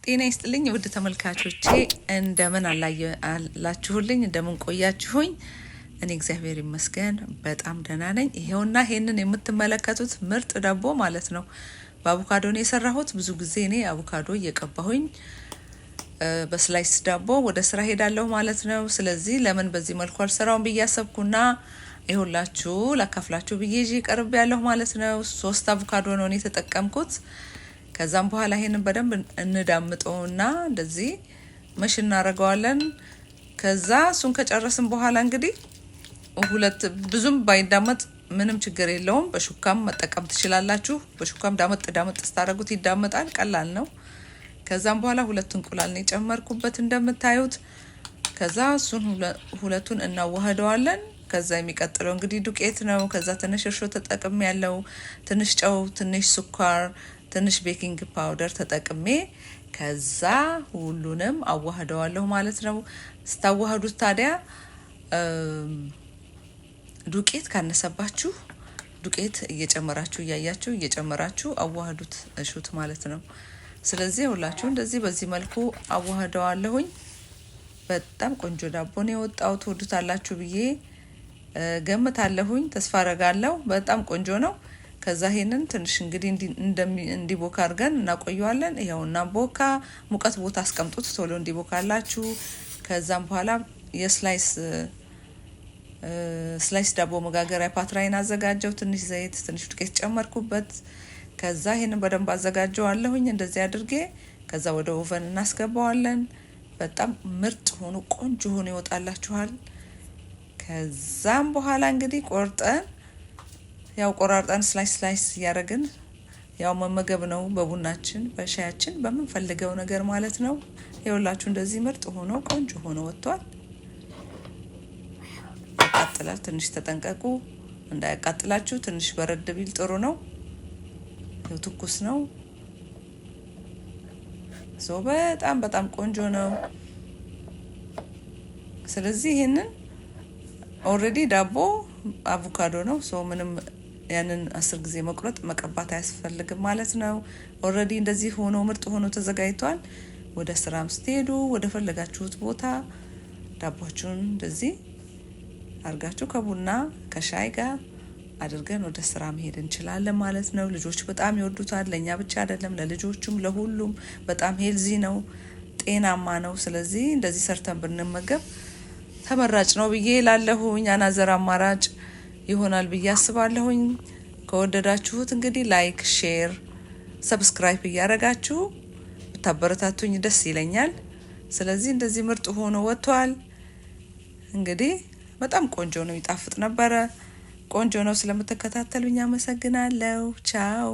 ጤና ይስጥልኝ ውድ ተመልካቾቼ፣ እንደምን አላችሁልኝ? እንደምን ቆያችሁኝ? እኔ እግዚአብሔር ይመስገን በጣም ደህና ነኝ። ይሄውና ይሄንን የምትመለከቱት ምርጥ ዳቦ ማለት ነው በአቮካዶ ነው የሰራሁት። ብዙ ጊዜ እኔ አቮካዶ እየቀባሁኝ በ slice ዳቦ ወደ ስራ ሄዳለሁ ማለት ነው። ስለዚህ ለምን በዚህ መልኩ አልሰራውም ብዬ አሰብኩና ይሁላችሁ ላካፍላችሁ ብዬ ይዤ ቀርብ ያለሁ ማለት ነው። 3 አቮካዶ ነው እኔ የተጠቀምኩት። ከዛም በኋላ ይሄንን በደንብ እንዳምጠውና እንደዚህ mash እናደርገዋለን። ከዛ እሱን ከጨረስን በኋላ እንግዲህ ሁለት ብዙም ባይዳመጥ ምንም ችግር የለውም። በሹካም መጠቀም ትችላላችሁ። በሹካም ዳመጥ ዳመጥ ስታደርጉት ይዳመጣል። ቀላል ነው። ከዛም በኋላ 2 እንቁላል ነው የጨመርኩበት እንደምታዩት። ከዛ እሱን ሁለቱን እናዋህደዋለን። ከዛ የሚቀጥለው እንግዲህ ዱቄት ነው። ከዛ ትንሽ እርሾ ተጠቅሜ ያለው ትንሽ ጨው፣ ትንሽ ስኳር፣ ትንሽ baking powder ተጠቅሜ ከዛ ሁሉንም አዋህደዋለሁ ማለት ነው። ስታዋህዱት ታዲያ ዱቄት ካነሰባችሁ ዱቄት እየጨመራችሁ እያያችሁ እየጨመራችሁ አዋህዱት፣ እሹት ማለት ነው። ስለዚህ ሁላችሁ እንደዚህ በዚህ መልኩ አዋህደዋለሁኝ። በጣም ቆንጆ ዳቦ ነው የወጣው። ትወዱታላችሁ ብዬ ገምታለሁኝ፣ ተስፋ አረጋለሁ። በጣም ቆንጆ ነው። ከዛ ይሄንን ትንሽ እንግዲህ እንዲቦካ አድርገን እናቆየዋለን። ይኸውና ቦካ፣ ሙቀት ቦታ አስቀምጡት ቶሎ እንዲቦካላችሁ። ከዛም በኋላ የ slice ዳቦ መጋገሪያ ፓትራይን አዘጋጀው። ትንሽ ዘይት፣ ትንሽ ዱቄት ጨመርኩበት። ከዛ ይሄንን በደንብ አዘጋጀዋለሁኝ እንደዚህ አድርጌ። ከዛ ወደ oven እናስገባዋለን። በጣም ምርጥ ሆኖ ቆንጆ ሆኖ ይወጣላችኋል። ከዛም በኋላ እንግዲህ ቆርጠን ያው ቆራርጠን slice slice እያደረግን ያው መመገብ ነው፣ በቡናችን በሻያችን በምንፈልገው ነገር ማለት ነው። ይኸውላችሁ እንደዚህ ምርጥ ሆኖ ቆንጆ ሆኖ ወጥቷል። ያቃጥላል። ትንሽ ተጠንቀቁ እንዳያቃጥላችሁ። ትንሽ በረድ ቢል ጥሩ ነው። ያው ትኩስ ነው። So በጣም በጣም ቆንጆ ነው። ስለዚህ ይሄንን already ዳቦ አቮካዶ ነው። So ምንም ያንን 10 ጊዜ መቁረጥ መቀባት አያስፈልግም ማለት ነው። Already እንደዚህ ሆኖ ምርጥ ሆኖ ተዘጋጅቷል። ወደ ስራም ስትሄዱ ወደ ፈለጋችሁት ቦታ ዳቧችሁን እንደዚህ አድርጋችሁ ከቡና ከሻይ ጋር አድርገን ወደ ስራ መሄድ እንችላለን ማለት ነው። ልጆች በጣም ይወዱታል። ለእኛ ብቻ አይደለም፣ ለልጆቹም ለሁሉም በጣም healthy ነው፣ ጤናማ ነው። ስለዚህ እንደዚህ ሰርተን ብንመገብ ተመራጭ ነው ብዬ ላለሁኝ another አማራጭ ይሆናል ብዬ አስባለሁኝ። ከወደዳችሁት እንግዲህ like፣ share፣ subscribe እያደረጋችሁ ብታበረታቱኝ ደስ ይለኛል። ስለዚህ እንደዚህ ምርጥ ሆኖ ወጥቷል። እንግዲህ በጣም ቆንጆ ነው፣ ይጣፍጥ ነበረ። ቆንጆ ነው። ስለምትከታተሉኝ አመሰግናለሁ። ቻው።